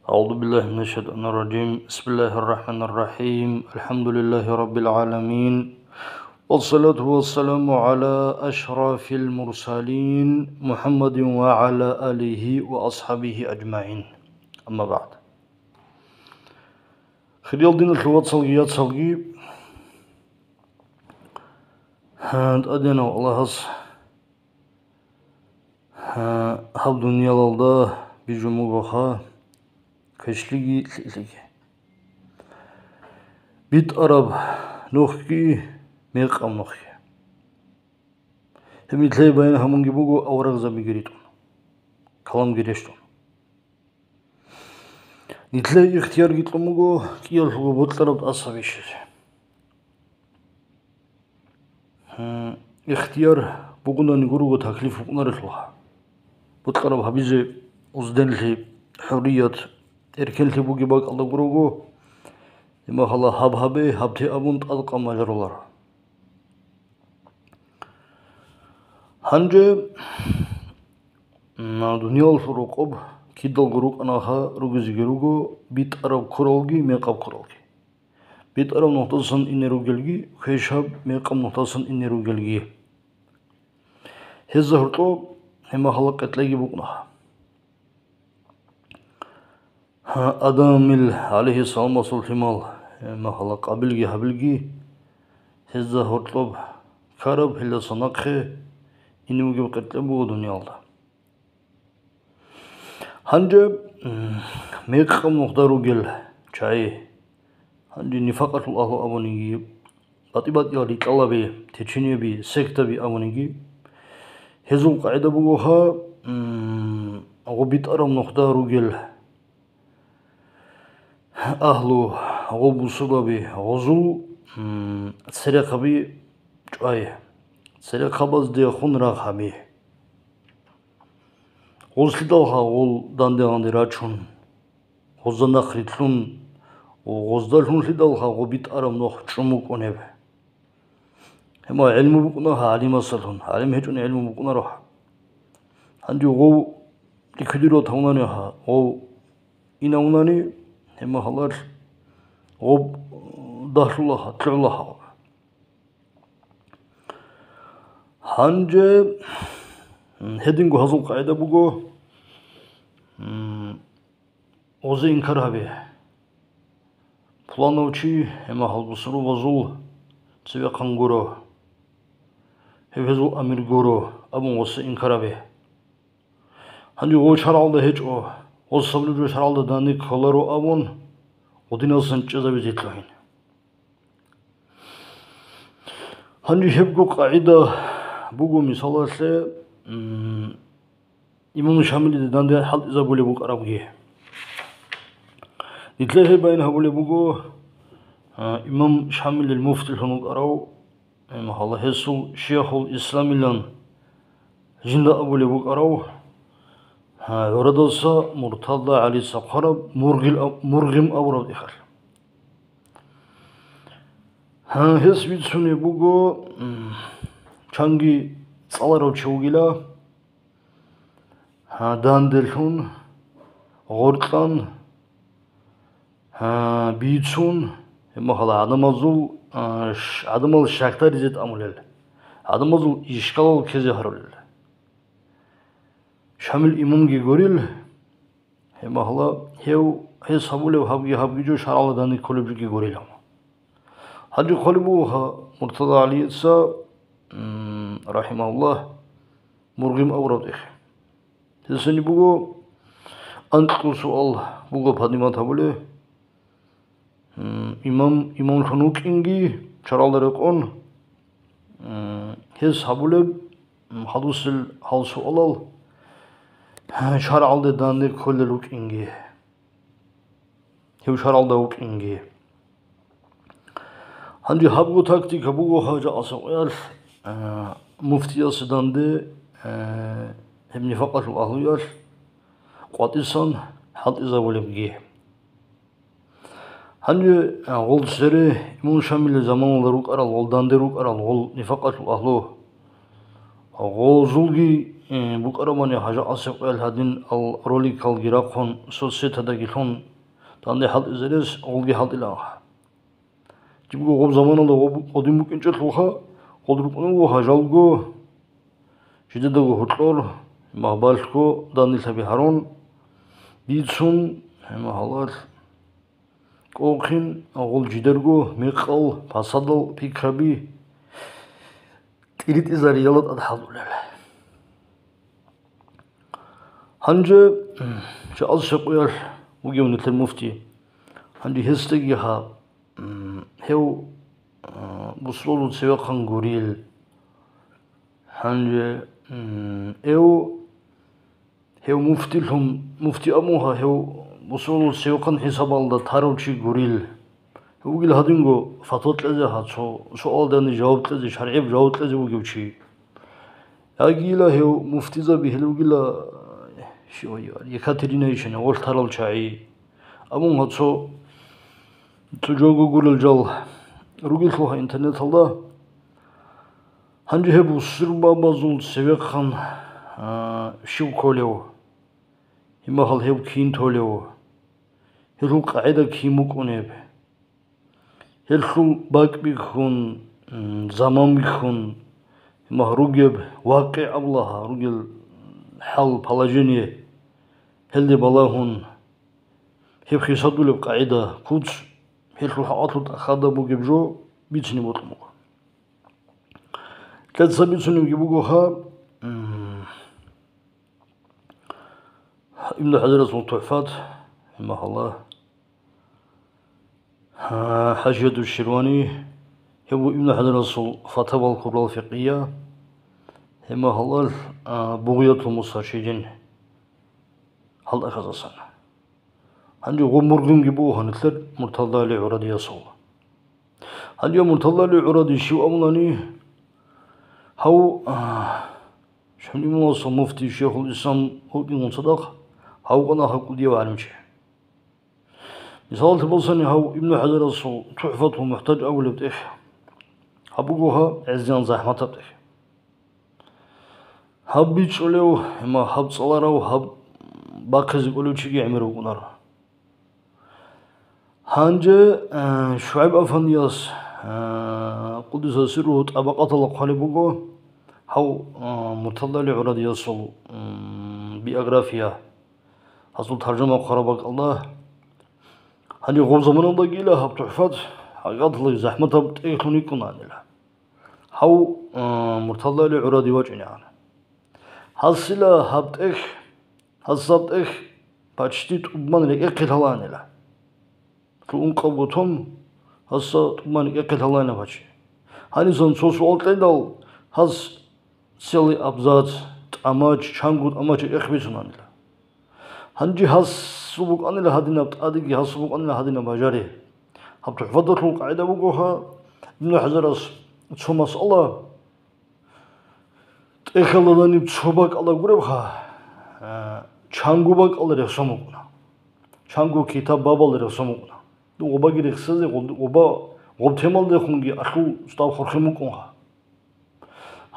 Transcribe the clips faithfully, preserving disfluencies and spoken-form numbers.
أعوذ بالله من الشيطان الرجيم. بسم الله الرحمن الرحيم. الحمد لله رب العالمين. والصلاة والسلام على أشرف المرسلين محمد وعلى آله وأصحابه أجمعين. أما بعد. Хириял диналъул вацалги яцалги, гьа, ТӀадегӀанав Аллагьас гьаб дуниялалда бижун бугоха квешлъиги лъикӀлъиги, битӀараб нухги мекъаб нухги. Гьеб нилъее баян гьабунги буго аварагзабиги ритӀун, каламги рещтӀун. Нилъее ихтиярги кьун буго кӀиялъулго бокьараб тӀаса бищизе. Гье, ихтияр бугунани гурого таклиф букӀунарелъулха. Бокьараб гьабизе узденлъи, хӀурият, эркенлъи бугеб бакӀалда гурого, имахала гьаб гьабе, гьаб те абун тӀадкъан бажаруларо. Гьанже, м, дуниялалъул рокъоб кидалго рукӀанаха, ругезеги руго битӀараб ккуралги, мекъаб ккуралги. БитӀараб нухдасан ине ругелги, квешаб мекъаб нухдасан ине ругелги. Гьезда гьоркьоб гьеб мехалда къеркьейги букӀунаха. Гьа, Адамил, гӀалайгьиссаламасул лъимал, гьеб мехалда Къабилги Гьабилги, гьезда гьоркьоб ккараб, гьелдаса нахъе ине бугеб къеркьей буго дуниялда. Гьанже, м, мекъаб нухда ругел чагӀи, гьанже нифакъалъул агьлу абуниги, батӀи-батӀиял рикьалаби, течениеби, сектаби абуниги, гьезул къагӀида бугоха, м, гъо битӀараб нухда ругел агьлу, гъо бусурбаби, гъозул, м, церехъаби чӀвай, церехъабаздехун рагъ гьаби. Гъозлъидалха гъол данде-гьанде рачун, гъозда нахърилълъун, гъоздалъунлъидалха гъо битӀараб нух чӀун букӀунеб. Гьеб гӀилму букӀунаха гӀалимасалъун, гӀалим гьечӀони гӀилму букӀунароха. Гьанже гъов ликвидировать гьавунаниха, гъов инавунани, гьеб мехалъ гъоб дагьлъулаха, лъугӀулаха. Гьанже гьединго гьазул къагӀида буго, м, гъозе инкар гьабе. Пуланав чи, гьеб мехалъ бусурбабазул цевехъан гуро, гьев гьезул амир гуро абун гъосе инкар гьабе. Гьанже гъов шаргӀалда гьечӀо, гъос сабру жо шаргӀалда данде кколаро абун, гъудинасан чӀезабизе лъугьин. Гьанже гьебго къагӀида буго, мисалалъе, м, имам Шамилиде данде хӀалтӀизабулеб букӀарабги. Нилъее гьеб баян гьабулеб буго, а, имам Шамилил муфтилъун вукӀарав, гьеб мехалъ гьесул шейхул исламилан жинда абулеб букӀарав, а, гӀурадаса Муртаза ГӀалица хъвараб Мургил аб-, Мургим абураб тӀехьалъ. Гьа, гьес бицунеб буго, м, чанги цӀаларав чи вугила, гьа, данделъун, гъоркьан, гьа, бицун, гьеб мехалъ гӀадамазул, а, ш-, гӀадамал щакдаризе тӀамулел, гӀадамазул ишкалал ккезе гьарулел. Шамил имамги гурил, гьеб мехалъ гьев, гьес гьабулеб гьабги-гьабги жо шаргӀалда данде кколеб жоги гурилан. Гьанже хъвалеб бугоха Муртаза ГӀалица, м, рахӀимагьуллагь, Мургим авураб тӀехь. Гьесие буго анкьго суал буго, Падимат гьабулеб. М, имам, имамлъун вукӀинги шаргӀалда рекъон, м, гьес гьабулеб, м, хадусел гьал суалал, гьа, шаргӀалде данде кколел вукӀинги, гьев шаргӀалда вукӀинги. Гьанже гьабго тактика буго гьа жакъасеб къоялъ, а, муфтиясе данде, а, гьеб нифакъалъул агьлуялъ къватӀисан хӀалтӀизабулебги. Гьанже, а, гъол цере имам Шамилил заманалда рукӀарал, гъол данде рукӀарал, гъол нифакъалъул агьлу, гъозулги, э, букӀарабани гьажа асеб къоял гьадин ал роликалги рахъун, соцсетадаги лъун, данде хӀалтӀизарес гъолги хӀалтӀилаан. Жибго гъоб заманалда гъоб гъодин букӀинчӀелъулха, гъол рукӀун вуго гьажалго, жидедаго гьоркьор, магьбалъго данделъаби гьарун, бицун, гьемагьалал кӀовхъин, гъол жидерго мекъал, пасадал пикраби тӀиритӀизариялда тӀад хӀалтӀулел. Гьанже, м, чагӀаз щакъуялъ вугев нилъер муфти. Гьанже гьесдаги гьаб, м, гьев, а, бусурбабазул цевехъан гурил. Гьанже, м, гьев, гьев муфтилъун, муфти абун гьа, гьев бусурбабазул цевехъан хӀисабалда тарав чи гурил. Вугил гьадинго фатва кьезе гьа, цо суалдани жаваб кьезе, шаргӀияб жаваб кьезе вугев чи. Ягила гьев муфтизаби гьел вугила, щивай, Екатеринаичина гъолъ тарал чагӀи. Амун гьа цо, цо жого гурел жал ругелъулха интернеталда. Гьанже гьеб бусурбабазул цевехъан, а, щив кколев, гьимахал гьев кин толев, гьелъул къагӀида кин букӀунеб. Гьелъул бакӀ бихьун, м, заман бихьун, магь ругеб вакъи абулагьа, ругел хӀал, положение, гьелде балагьун, гьеб хисадулеб къагӀида, куц, гьелъул хӀакъалъулъ тӀахьазда бугеб жо бицине бокьун буго. Кьеца бицунебги буго гьаб, м, Ибн ХӀажарасул ТухӀфат, гьимахала, ХӀашияту Ширвани, гьеб буго Ибн ХӀажарасул Фатавал Кубрал Фикъия, гьимахалал, а, Бугъиятул Мустаршидин гьалда хасасан. Гьанже гъо мургьунги буго гьанилъер Муртазали ГӀурадиясул. Гьанже Муртазали ГӀуради щив абулани, гьав, а, Шамимулласул муфти Шейхул Ислам вукӀингун цадахъ гьав вукӀана гьав кӀудияв гӀалимчи. Мисалалъе босани, гьав Ибн ХӀажарасул ТухӀфатул МухӀтаж абулеб тӀехь, гьаб буго гьаб гӀезегӀан захӀматаб тӀехь. Гьаб бичӀчӀулев, гьаб цӀаларав, гьаб бахъизе кӀолев чиги гӀемер вукӀунаро. Гьанже, э, ШугӀайб афандияс, э, къуддиса сирругьу, тӀабакъаталда хъвалеб буго гьав, э, Муртазали ГӀурадиясул, м, биография, гьасул таржама хъвараб бакӀалда. Гьанже гъоб заманалдагила гьаб ТухӀфат гьакъаталда захӀматаб тӀехьлъун йикӀунаанила. Гьав, э, Муртазали ГӀуради вачӀинегӀан. Гьасила гьаб тӀехь, гьасаб тӀехь пачти тӀубан рекӀехъе лъалаанила. Лъугьун-къабго том, гьаса тӀубан рекӀехъе лъалаанила пачи. Гьанисан цо суал кьедал, гьас целый абзац, тӀамач, чанго тӀамач рекӀехъ бицунанила. Гьанже гьасул букӀанила гьадинаб тӀадеги, гьасул букӀанила гьадинаб бажари. Гьаб ТухӀфаталъул къагӀида буго гьа, Ибн ХӀажарас цо масъала, тӀехьалда даниб цо бакӀалда гуребха, а, чанго бакӀалда рехсон букӀуна. Чанго китаб-бабалда рехсон букӀуна. Гъобаги рехсезе, гъоб-, гъоба, гъоб темалдехунги алъул став хурхин букӀунха.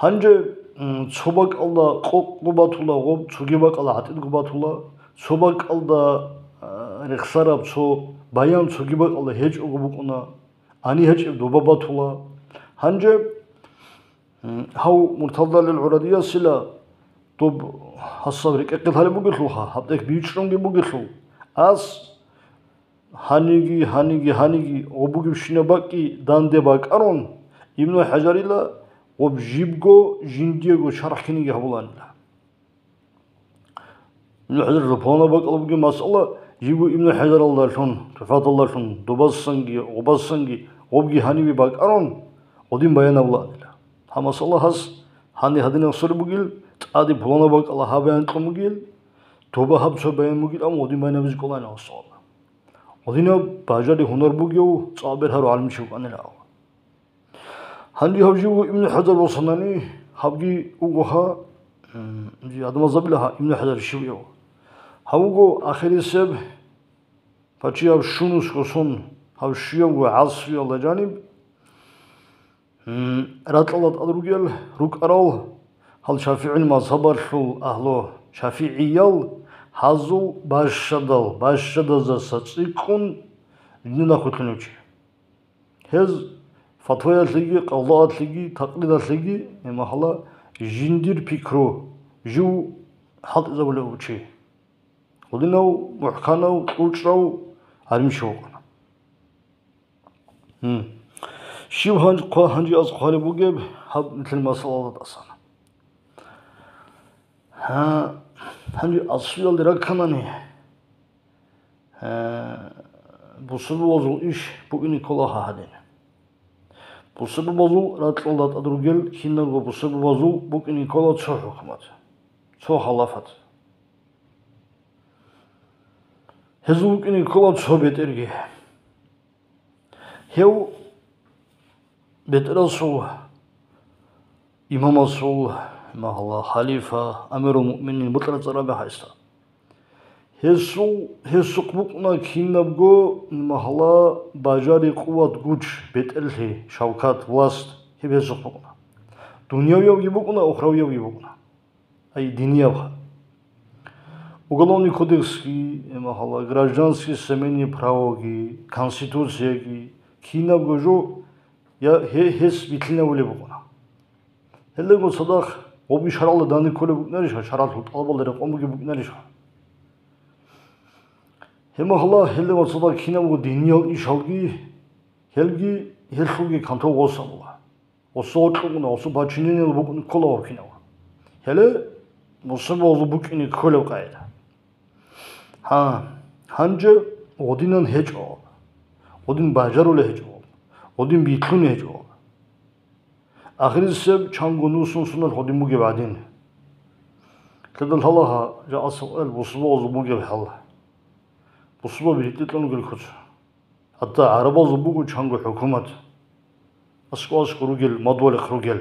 Гьанже, м, цо бакӀалда къокъго батула, гъоб цоги бакӀалда гӀатӀидго батула, цо бакӀалда, а, рехсараб цо баян цоги бакӀалда гьечӀого букӀуна, гьани гьечӀеб доба батула. Гьанже, м, гьав Муртазалил ГӀурадиясила доб гьасаб рекӀехъе лъалеб бугелъулха, гьаб тӀехь бичӀчӀунги бугелъул, ас гьаниги, гьаниги, гьаниги, гъоб бугебщинаб бакӀги данде бакӀарун, Ибну ХӀажарила гъоб жибго жиндиего шархӀ киниги гьабуланила. Ибну ХӀажар пуланаб бакӀалда бугеб масъала, жибго Ибну ХӀажаралдалъун, ТухӀфаталдалъун, добасанги, гъобасанги, гъобги гьанибе бакӀарун, гъодин баян гьабуланила. Гьаб масъала гьас гьаниб гьадинаб сораб бугил, тӀаде пуланаб бакӀалда гьаб баян кьун бугил, доба гьаб цо баян бугил, амма гъодин баян гьабизе кӀолаанила гьасул. Гъодинаб бажари гьунар бугев цӀакъ бергьарав гӀалимчи вукӀанила гьав. Гьанже гьав жив вуго Ибну ХӀажар босанани, гьабги вуго гьа, м, жи гьадамазабила гьа Ибну ХӀажар щив вугев. Гьав вуго ахирисеб пачи гьав щунусго сон, гьав щуябго гӀасруялда жаниб, м, ракьалда тӀад ругел, рукӀарал, Гьал ШафигӀил мазгьабалъул агьлу, шафигӀиял, гьазул бащадал, бащадазаса цӀикӀкӀун жинда нахъвилълъунев чи. Гьез фатваялъеги, къазаалъеги, такълидалъеги, гьеб мехалъ жиндир пикру жив хӀалтӀизабулев чи. Гьединав мухӀканав, кьучӀрав гӀалимчи вукӀана. Гьин. Щиб гьанж-, хъва-, гьанже аз хъвалеб бугеб гьаб нилъер масъалаялда тӀасан? Гьа, гьанже аз щибалде ракканани, гьа, бусурбабазул иш букӀине ккола гьадин. Бусурбабазул ракьалда тӀад ругел киналго бусурбабазул букӀине ккола цо хӀукумат, цо халафат. Гьезул вукӀине ккола цо бетӀерги. Гьев бетӀерасул, имамасул, гьеб мехалъ халифа, амирул муъминин бокьараб цӀар абе гьесда. Гьесул, гьесухъ букӀуна кинабго, гьеб мехалъ бажари, къуват, гуч, бетӀерлъи, шавкат, власть, гьеб гьесухъ букӀуна. Дунявиябги букӀуна, ухравиябги букӀуна. Ай, диниябха. Уголовный кодексги, гьеб мехалъ гражданский семейный правоги, конституцияги, кинабго жо я гье-, гьес билълъинабулеб букӀуна. Гьелдего цадахъ гъобги шаргӀалда данде кколеб букӀинарищха, шаргӀалъул тӀалабалда рекъон бугеб букӀинарищха? Гьеб мехалъ гьелдего цадахъ кинабго диниял ишалги, гьелги, гьелъулги контроль гъосабула. Гъосо гъоркьуна, гъосо подчинениялда букӀине ккола гьав кинав. Гьеле бусурбабазул букӀине кколеб къагӀида. Гьа, гьанже гъодинан гьечӀо, гъодин бажарулей гьечӀо, гъодин билълъуней гьечӀо. Ахирисеб чанго нусун суналъ гъодин бугеб гӀадин. Лъадал гьалаха жакъа суал бусурбабазул бугеб хӀал. Бусурбаби гьитӀинлъун ругел куц. ХӀатта гӀарабазул буго чанго хӀукумат, аскӀо-аскӀо ругел, мадугьалихъ ругел.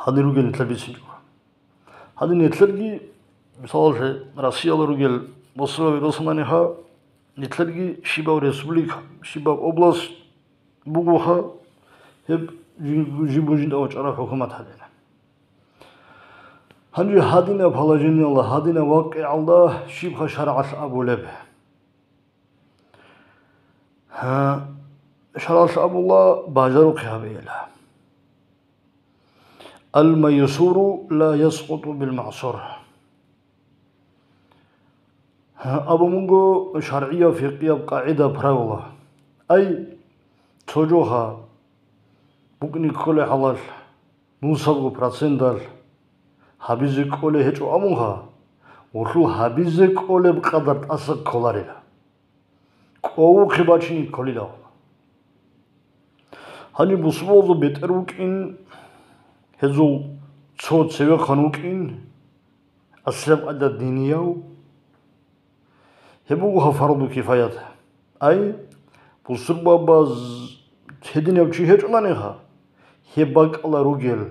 Гьадин ругел нилъер бицинчӀого. Гьадин нилъерги, мисалалъе, Россиялда ругел бусурбаби росананиха, нилъерги щибаб республика, щибаб область бугоха, гьеб жи-, жибго жинда вачӀараб хӀукумат гьадин. Гьанже гьадинаб положениялда, гьадинаб вакъигӀалда щибха шаргӀалъ абулеб? Гьа, шаргӀалъ абула, бажарухъе гьабейила. Ал-майсуру ла яскъуту бил-маъсур. Гьа, абун буго шаргӀияб, фикъгьияб къагӀида, правила. Ай, цо жоха букӀине кколей хӀалалъ, нусабго проценталъ гьабизе кколей гьечӀо абунха, гъолъул гьабизе кколеб къадар тӀаса кколарила. КӀовухъе бачине кколила. Гьаниб бусурбабазул бетӀер вукӀин, гьезул цо цевехъан вукӀин, аслаб гӀадаб динияв, гьеб буго гьаб фарду кифаят. Ай, бусурбабаз гьединав чи гьечӀонаниха, гьеб бакӀалда ругел,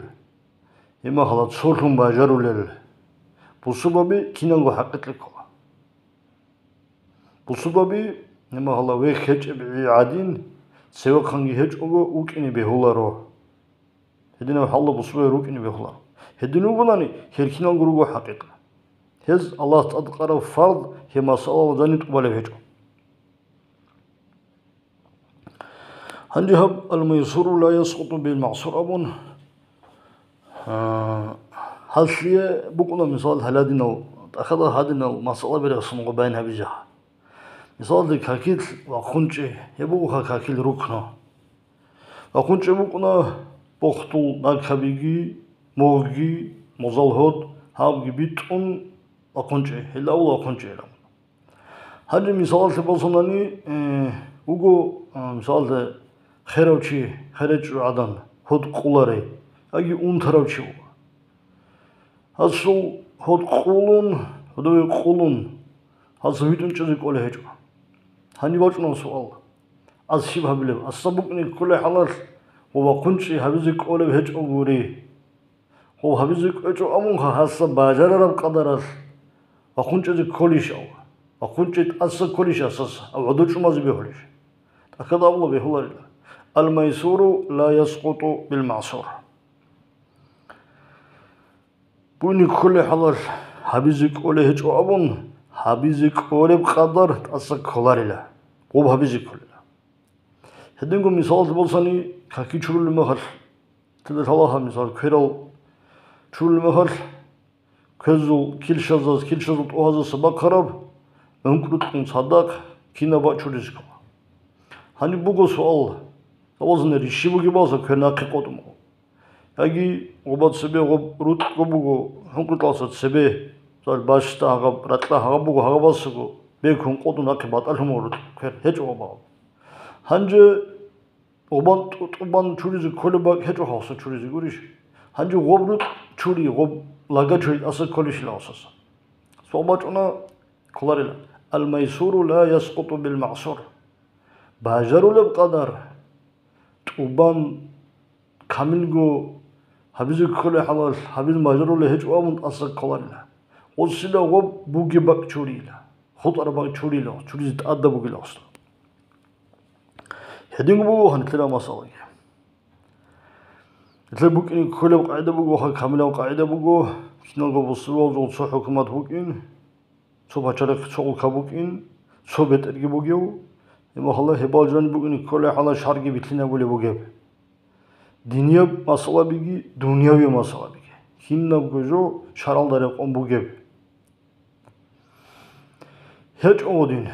гьеб мехалъ цолъун бажарулел бусурбаби киналго хӀакъикъи ккола. Бусурбаби, гьеб мехалъ вехь гьечӀеб гӀи гӀадин, цевехъанги гьечӀого, вукӀине бегьуларо. Гьединаб хӀалалда бусурбаби рукӀине бегьуларо. Гьедин вугони, гьел киналго руго хӀакъикъ. Гьез Аллагьас тӀадкъараб фард, гьеб масъалаялда жаниб тӀубалеб гьечӀо. Гьанже гьаб, ал-майсуру ла яскъуту бил-маъсур абун, а, гьалъие букӀуна, мисал, гьаладинал, тӀахьазда гьадинал масъалаби рехсон гъо баян гьабизе. Мисалалда, какил вахъун чӀей, гьеб бугоха какил рукну. Вахъун чӀей букӀуна бохтул накабиги, могги, мозал гьод, гьабги битӀун вахъун чӀей, гьелда авал вахъун чӀейилан. Гьанже мисалалъе босанани, э, вуго, э, мисалалда, херав чи, херечӀев гӀадан, гьод къуларей, яги унтарав чи вуго. Гьасул гьод къулун, гьодове къулун, гьас витӀун чӀезе кӀолей гьечӀо. Гьаниб бачӀуна суал: аз щиб гьабилеб? Асда букӀине кколей хӀалалъ ва вахъун чӀей гьабизе кӀолеб гьечӀогури. Гьев гьабизе кӀвечӀо абунха, гьасда бажарараб къадаралъ вахъун чӀезе кколищ ав? Вахъун чӀей тӀаса кколищ гьасдаса, ав гӀодов чӀумазе бегьулищ? ТӀахьазда абула бегьуларила: «Ал-майсуру ла яскъуту бил-маъсур». Буйни кколей хӀалалъ гьабизе кӀолей гьечӀо абун, гьабизе кӀолеб къадар тӀаса кколарила, гъуб гьабизе кколила. Гьединго мисалалъе босани, каки чурулеб мехалъ, тида лъала гьаб мисал, кверал чурулеб мехалъ, квезул килщазас, килщазул тӀогьазаса бахъараб гӀункӀрукьун цадахъ кинаб бачӀулел рискула. Гьаниб буго суал, гьабазни рищи бугеб баса квер нахъе къотӀун буго. Яги гъоба цебе гъоб рукьго буго, гӀункӀрукьалса цебе, мисал, бащда гьагаб, ракьа гьагаб буго, гьагабасаго бекун къотӀун нахъе батӀалъун буго рукь, квер гьечӀо гъоба. Гьанже гъобан тӀу-, тӀубан чуризе кколеб бакӀ гьечӀо гьавса чуризе гурищ? Гьанже гъоб рукь чури, гъоб лага чури тӀаса кколищила гьавсаса? Суал бачӀуна, кколарила. Ал-майсуру ла яскъуту бил-маъсур. Бажарулеб къадар тӀубан камилго гьабизе кколей хӀалалъ гьабизе бажарулей гьечӀо абун тӀаса кколарила. Гъосила гъоб бугеб бакӀ чурила, хутӀараб бакӀ чурила, чуризе тӀадаб бугила гъосда. Гьединго буго гьанилъерал масъалаги. Гьелъ букӀине кколеб къагӀида буго, ха, камилаб къагӀида буго, киналго бусурбабазул цо хӀукумат букӀин, цо пачалихъ, цо улка букӀин, цо бетӀерги бугев, гьеб мехалда гьебал жаниб букӀине кколей хӀалалъ шаргӀги билълъинабулеб бугеб. Динияб масъалабиги, дунияви масъалабиги. Кинабго жо шаргӀалда рекъон бугеб. ГьечӀо гъодин.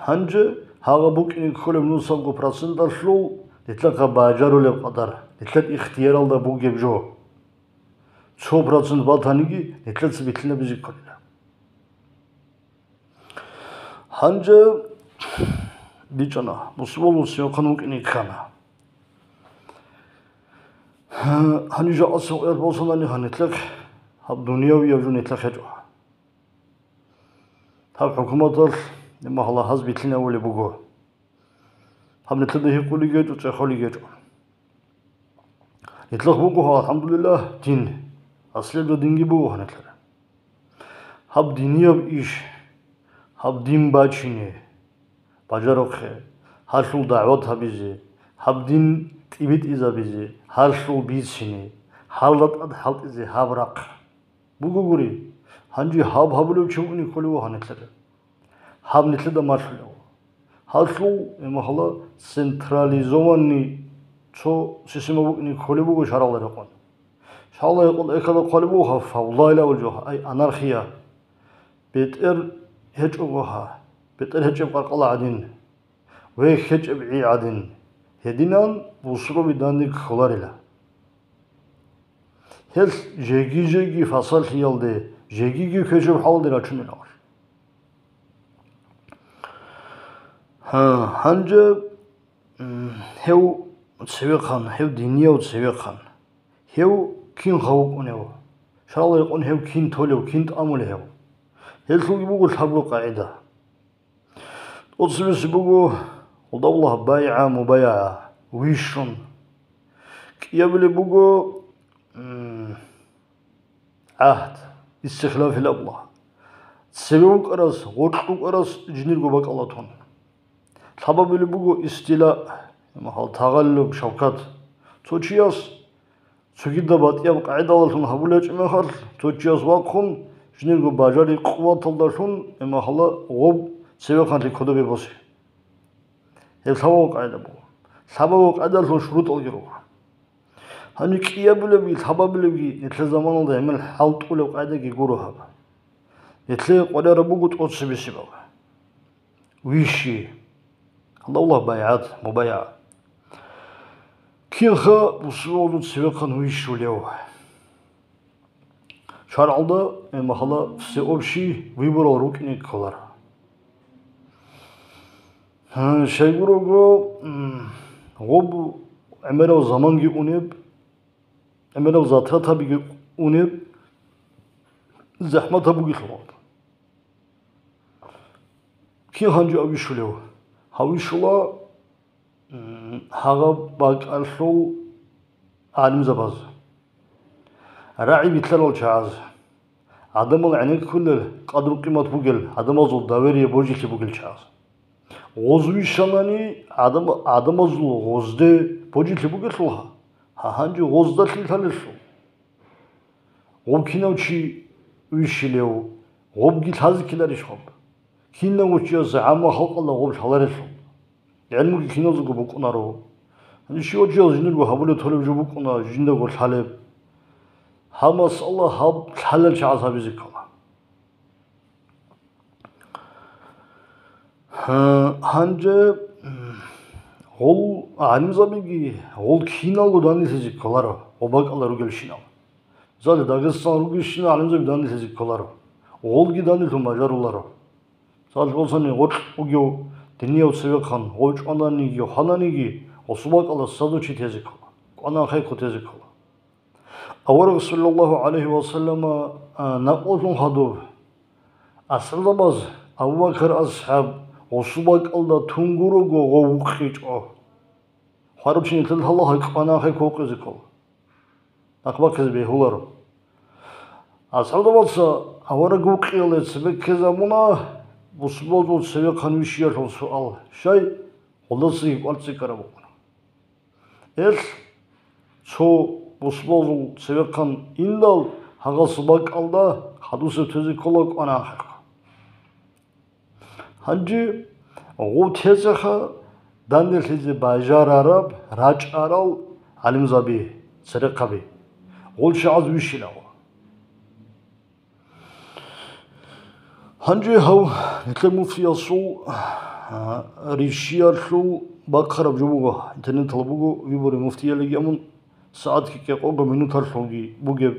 Гьанже гьагъа букӀине кколеб нусабго проценталъул нилъехъа бажарулеб къадар, нилъер ихтияралда бугеб жо. Цо процент батаниги, нилъеца билълъинабизе кколила. Гьанже бичӀчӀана, бусурбабазул цевехъан вукӀине ккана. Гьаниб жакъасеб къоялъ босанани гьанилъехъ гьаб дуниявияб жо нилъехъ гьечӀо. Гьаб хӀукуматалъ, гьеб мехалда, гьаз билълъинабулеб буго. Гьаб нилъеда гьикъулеб гьечӀо, цӀехолеб гьечӀо. Нилъехъ буго, алхӀамдулиллагь, дин. Аслияб жо динги буго гьанилъер. Гьаб динияб иш, гьаб дин бачине бажарухъе, гьалъул дагӀват гьабизе, гьаб дин тӀибитӀизабизе, гьалъул бицине, гьалда тӀад хӀалтӀизе гьаб рахъ. Бугогури, гьанже гьаб гьабулев чи вукӀине кколев вуго гьанилъеда. Гьаб нилъеда малъулев. Гьалъул, гьеб мехалда, централизованный цо система букӀине кколеб буго шаргӀалда рекъон. ШаргӀалда рекъон эккалда хъвалеб буго гьаб фавда илан абулеб жо, ай, анархия. БетӀер гьечӀого гьа, бетӀер гьечӀеб къаркъала гӀадин. Вехь гьечӀеб гӀи гӀадин, гьединан бусурбаби данде кколарила. Гьелъ жеги-жеги фасалъиялде, жегиги квешаб хӀалалде рачунилан. Гьа, гьанже, м, гьев цевехъан, гьев динияв цевехъан, гьев кинха вукӀунев? ШаргӀалда рекъон гьев кин толев, кин тӀамулев гьев? Гьелъулги буго лъабго къагӀида. ТӀоцебесеб буго, гьелда абула, байгӀа-мубайгӀа, вищун. КӀиабилеб буго, м, гӀагьд, истихлафил абула. Цеве вукӀарас, гъоркь вукӀарас жиндирго бакӀалда тун. Лъабабилеб буго истила, гьеб мехалда, тагъаллуб, шавкат. Цо чияс Цогидаб батӀияб къагӀидалдалъун гьабулеб гьечӀеб мехалъ, цо чияс вахъун, жиндирго бажари-къуваталдалъун, гьеб мехалда, гъоб цевехъанлъи кодобе босе. Гьеб лъабабго къагӀида буго. Лъабабго къагӀидалъул шурутӀалги руго. Гьаниб кӀиабилебги, лъабабилебги нилъер заманалда гьебмехалъ хӀалтӀулеб къагӀидаги гуро гьаб. Нилъее къваригӀараб буго тӀоцебесеб. Вищи. Аллагьуллагь, байгӀат, мубайгӀа. Кинха бусурбабазул цевехъан вищулев? ШаргӀалда, гьеб мехалда, всеобщий выборал рукӀине кколар. Гьа, щайгурого, м, гъоб гӀемераб заманги унеб, гӀемераб затратабиги унеб, захӀматаб бугелъул. Кин гьанже гьав вищулев? Гьав вищула, м, гьагъаб бакӀалъул гӀалимзабаз, рагӀи билълъарал чагӀаз, гӀадамал гӀенеккулел, къадру-къимат бугел, гӀадамазул доверие, божилъи бугел чагӀаз. Гъоз вищанани, гӀадам-, гӀадамазул гъозде божилъи бугелъулха, гьа, гьанже гъоздалъи лъалелъул. Гъоб кинав чи вищилев, гъобги лъазе ккеларищ гъоб? Кинавго чияс гӀамма халкъалда гъоб лъаларелъул. ГӀелмуги киназего букӀунаро. Гьанже щивав чияс жиндирго гьабулеб толеб жо букӀуна, жиндаго лъалеб. Гьаб масъала гьаб лъалел чагӀаз гьабизе ккола. Гьа-, гьанже, м, гъол гӀалимзабиги, гъол киналго данделъизе кколаро, гъоб бакӀалда ругелщинал. Мисале, Дагъистан ругелщинал гӀалимзаби данделъизе кколаро, гъолги данделъун бажаруларо. Мисале босани, гъоркь бугев динияв цевехъан, гъов чӀвананиги, хвананиги, гъосул бакӀалда садо чи тезе ккола, кӀванан хай ккун тезе ккола. Авараг саллаллагьу гӀалайгьи ва саллама, а, накълулъун хадуб, асхӀабзабаз, Абу Бакр асхӀаб, гъосул бакӀалда тун гурого гъов вукъичӀо. Хварав чи нилъеда лъала гьай кӀванан хай ккун вукъизе ккола. Нахъ бахъизе бегьуларо. АсхӀабзабаца авараг вукъиялде цебе ккезе абуна, бусурбабазул цевехъан вищиялъул суал, щай, гъолдасаги кӀвар цӀикӀкӀараб букӀуна. Эл, цо бусурбабазул цевехъан индал, гьагъасул бакӀалда хадусеб тезе ккола кӀванан хай ккун. Гьанже гъов тезеха данделъизе бажарараб рачӀарал гӀалимзаби, церехъаби, гъол чагӀаз вищиларо. Гьанже гьав нилъер муфтиясул, а, ришиялъул бахъараб жо буго, интернеталда буго, выборы муфтиялиги амун, сагӀатги кӀикъого минуталъулги бугеб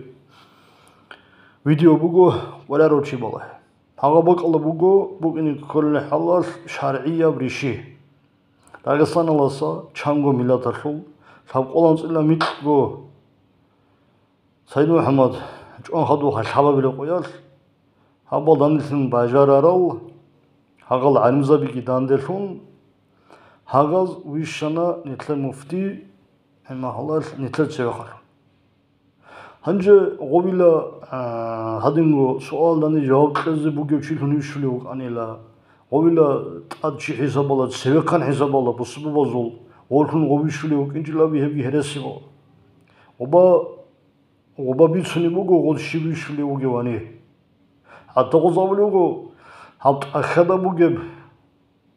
видео буго, къваригӀарав чи балагье. Гьагъа бакӀалда буго букӀине кколел хӀалалъ шаргӀияб риши. Дагъистаналдаса чанго миллаталъул лъабкъоялда анцӀила микьго СагӀид МухӀаммад чӀван хадуб лъабабилеб къоялъ, гьабал данделъун бажарарал гьагъал гӀалимзабиги данделъун, гьагъаз вищана нилъер муфти, гьеб мехалъ нилъер цевехъан. Гьанже гъовила, а, гьадинго суалалда жаваб кьезе бугев чилъун вищулев вукӀанила, гъовила тӀад чи хӀисабала, цевехъан хӀисабала, бусурбабазул гъорлъун гъов вищулев вукӀинчӀила абиги гьебги гьереси буго. Гъоба, гъоба бицунеб буго гъоз щиб вищулев вугевани. ХӀатта гъоз абулеб буго, гьаб тӀахьада бугеб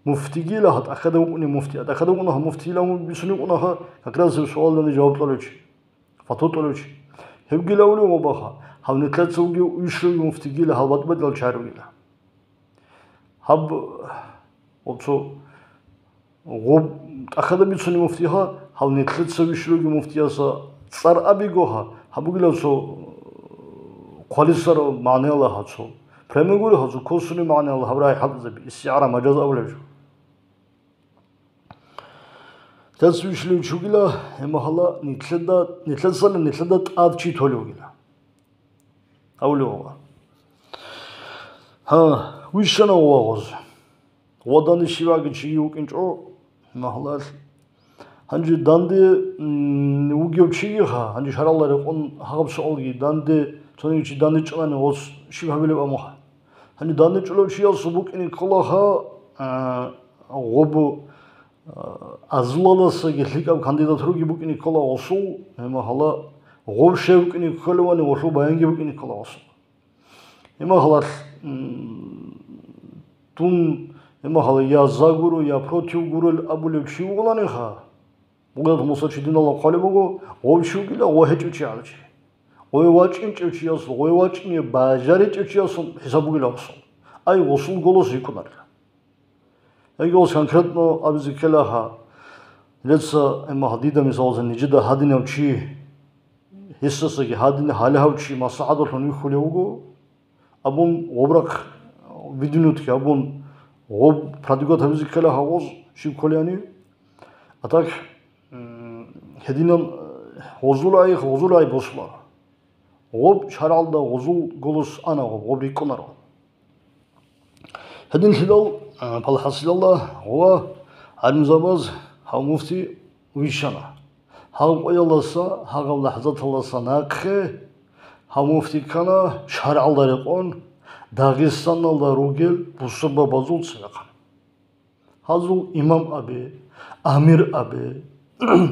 муфтигила, гьаб тӀахьада вукӀунеб муфти, тӀахьада вукӀуна гьаб муфтигила, бицунеб букӀунаха, как раз гьеб суалалда жаваб кьолев чи, фатва кьолев чи. Гьебгила абулеб гъобаха, гьав нилъеца вугев вищулев муфтигила, гьал батӀи-батӀиял чагӀи ругила. Гьаб, гъоб цо, гъоб тӀахьада бицунеб муфтиха, гьав нилъеца вищулев вугев муфтияса цӀар абигоха, гьаб бугила цо хъвалисараб магӀнаяла гьацо. Прямой гури гьацо, косвенный магӀнаяла гьаб рагӀи хӀалтӀизаби, истигӀара, мажаз абулеб жо. Нилъеца вищулев чи вугила, гьеб мехалъ нилъеда, нилъецали нилъеда тӀад чи толев вугила. Авлияла. Гьа, вищана вагъуз. Ва данде щиваги чиги вукӀинчӀо, гьеб мехалъ. Гьанже данде, м, вугев чигиха, гьанже шаргӀалда рекъон гьаб суалги, данде, цониги чи данде чӀвани гъос щиб гьабилеб амуха. Гьанже данде чӀолев чиясул букӀине кколаха, а, гъоб, а, азулалдасаги лъикӀаб кандидатураги букӀине ккола гъосул, гьеб мехалъ гъов щай вукӀине кколевани гъолъул баянги букӀине ккола гъосул. Гьеб мехалъ, м, дун, гьеб мехалъ я за гуро, я против гурел абулев чи вугиланиха, Мугъират Муса чи диналда хъвалеб буго, гъов чи вугила, гъов гьечӀев чи гьав чи. Гъов вачӀинчӀев чиясул, гъов вачӀине бажаричӀев чиясул хӀисаб бугила гъосул. Ай, гъосул голос йикӀунарила. Гьеб голос конкретно абизе ккелаха, нилъеца, гьеб мехалъ дида, мисалалда, нижеда гьадинав чи, гьесдасаги гьадин, гьале гьав чи маслахӀаталъун вихьулев вуго, абун, гъоб рахъ видеоноги абун, гъоб продвигать гьабизе ккела гьагъоз щиб кколебани. А так, м, гьединан, э, гъозул гӀайиб, гъозул гӀайиб босуларо. Гъоб шаргӀалда гъозул голос ана гъоб, гъоб рикӀкӀунаро. Гьединлъидал, э, палхӀасилалда гъова гӀалимзабаз гьав муфти вищана. Гьав къоялдаса, гьагъаб лахӀзаталдаса нахъе гьав муфти ккана шаргӀалда рекъон Дагъистаналда ругел бусурбабазул цевехъан. Гьазул имам абе, амир абе,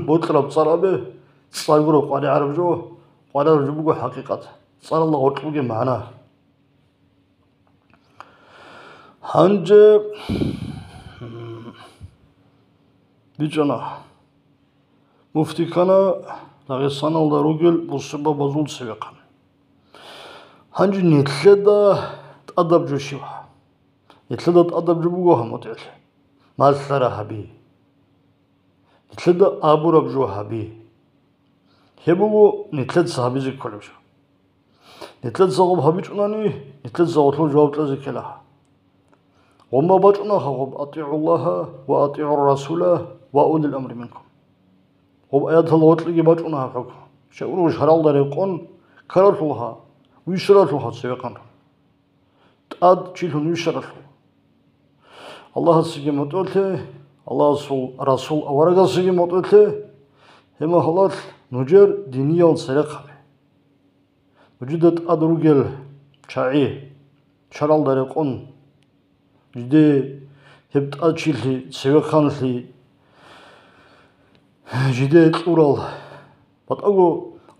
бокьараб цӀар абе, цӀар гуро къваригӀараб жо, къваригӀараб жо буго хӀакъикъат. цӀаралда гъоркьуге магӀна. Гьанже, м, бичӀчӀана, муфти ккана Дагъистаналда ругел бусурбабазул цевехъан. Гьанже нилъеда тӀадаб жо щиб? Нилъеда тӀадаб жо буго гьаб, мутӀигӀлъи, малъара гьаби. Нилъеда абураб жо гьаби. Гьеб буго нилъеца гьабизе кколеб жо. Нилъеца гъоб гьабичӀунани, нилъеца гъолъул жаваб кьезе ккела. Гъоб бачӀунаха гъоб: «АтӀигӀуллагьа ва атӀигӀур расула ва улил амри минкум». Гъоб аятал гъоркьиги бачӀуна гьаб хӀукму. Щай гурищ, шаргӀалда рекъон ккаралъулха, вищаралъулха цевехъанлъун. ТӀад чилъун вищаралъул. Аллагьасеги мутӀигӀлъе, Аллагьасул Расул аварагасеги мутӀигӀлъе, гьеб мехалъ нужер диниял церехъаби. Нужеда тӀад ругел чагӀи, шаргӀалда рекъон, жиде гьеб тӀад чилъи, цевехъанлъи, жиде кьурал. БатӀаго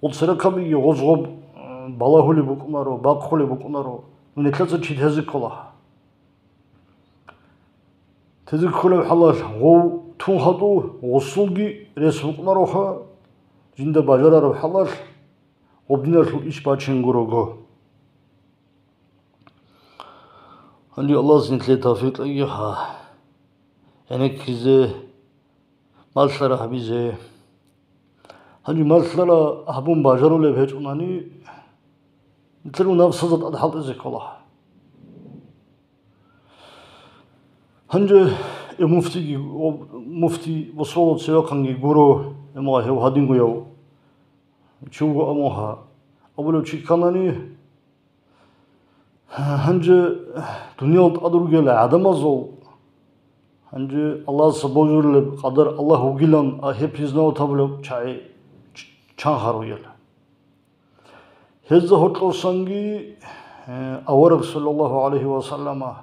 гъол церехъабиги гъоз гъоб, э, балагьулеб букӀунаро, бахъулеб букӀунаро, ну, нилъеца чи тезе ккола. Тезе кколеб хӀалалъ гъов тун хадув гъосулги рес букӀунароха, жинда бажарараб хӀалалъ гъоб диналъул иш бачингурого. Гьанже Аллагьас нилъее тавфикъ кьегиха гӀенеккизе, малъара гьабизе. Гьанже малъара гьабун бажарулеб гьечӀунани, нилъерго напсазда тӀад хӀалтӀизе ккола. Гьанже э муфтиги, о, муфти ва суалал цевехъанги гуро, эмгъа гьев гьадингояв чи вуго, амма гьа абулев чи кканани, Гьанже дуниял тӀад ругел гӀадамазул, гьанже Аллагьас божулеб къадар Аллагь вугилан, а, гьеб признавать гьабулеб чагӀи ч-, чанха ругел. Гьезда гьоркьосанги, э, авараг, саллаллагьу гӀалайгьи ва саллама,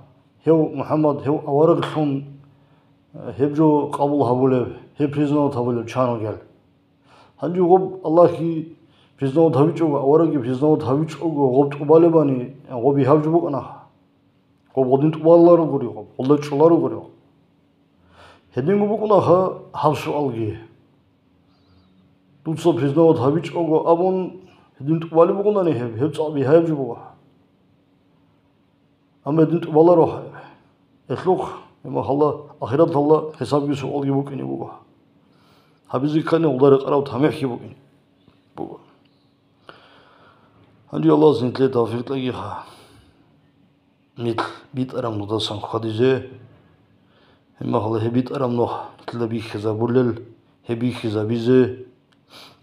гьев МухӀаммад, гьев авараглъун, э, гьеб жо къабул гьабулеб, гьеб признавать гьабулеб чан ругел. Гьанже гъоб Аллагьги признавать гьавичӀого, аварагги признавать гьавичӀого, гъоб тӀубалебани, гъоб бигьаб жо букӀана. Гъоб гъодин тӀубаларугури гъоб, гъолда чӀоларугури гъоб. Гьединго букӀунаха гьаб суалги. Дуца признавать гьавичӀого абун, гьедин тӀубалеб бугони гьеб, гьеб цӀакъ бигьаяб жо буго. Амма гьедин тӀубаларо гьелъухъ, гьеб мехалда ахираталда хӀисабги суалги букӀине буго. Гьабизе ккани гъолда рекъараб тамихӀги букӀине буго. Гьанже Аллагьас нилъее тавфикъ кьегиха. Нилъ битӀараб нухдасан хьвадизе, гьеб мехалда гьеб битӀараб нух нилъеда бихьизабулел, гьеб бихьизабизе,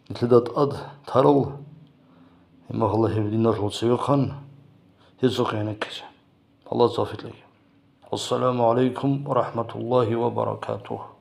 нилъеда тӀад тарал, гьеб мехалда гьеб диналъул цевехъан, гьесухъе гӀенеккизе. Аллагьас тавфикъ кьеги. Ассаламу гӀалайкум ва рахӀматуллагьи ва баракатугь.